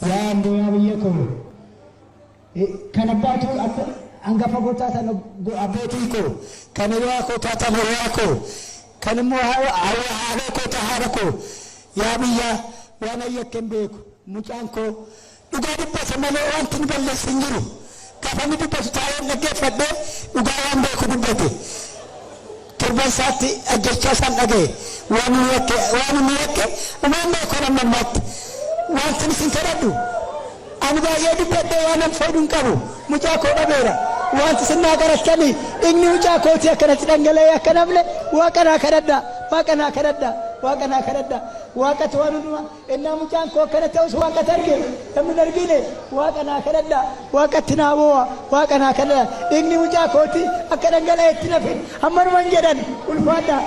Yaa Amboo yaa biyya koo kan abbaatu hangafa koo taatan abbootii koo, kan hiriyaa koo taatan hiriyaa koo, kan immoo haadha koo taatan haadha koo, yaa biyya waan ayyakke hin beeku. Mucaan koo dhugaa dubbata malee wanti inni balleessu hin jiru. Gaafa inni dubbatu taa'ee dhaggeeffadhee dhugaa waan beeku dubbate. Torban isaatti ajjechaa isaan dhaga'e, waan inni yakke, waan inni yakke umaan beeku amma ammaatti. Wanti isin kadhadhu, ani baay'ee dubbadhee waan an fedhu hin qabu. Mucaa koo dhabeera. Wanti isin naa kadhattanii dhiigni mucaa kootii akkanatti dhangala'ee akka nafne Waaqa naa kadhadhaa. Waaqa naa kadhadhaa. Waaqa naa kadhadhaa. Waaqatu waan hundumaa ennaa mucaan koo akkana ta'us Waaqatu arge, namni hin argine. Waaqa naa kadhadhaa. Waaqatti naa boo'a. Waaqa naa kadhadhaa. Dhiigni mucaa kootii akka dhangala'eetti nafin. Hammanuman jedhan, ulfaadhaa.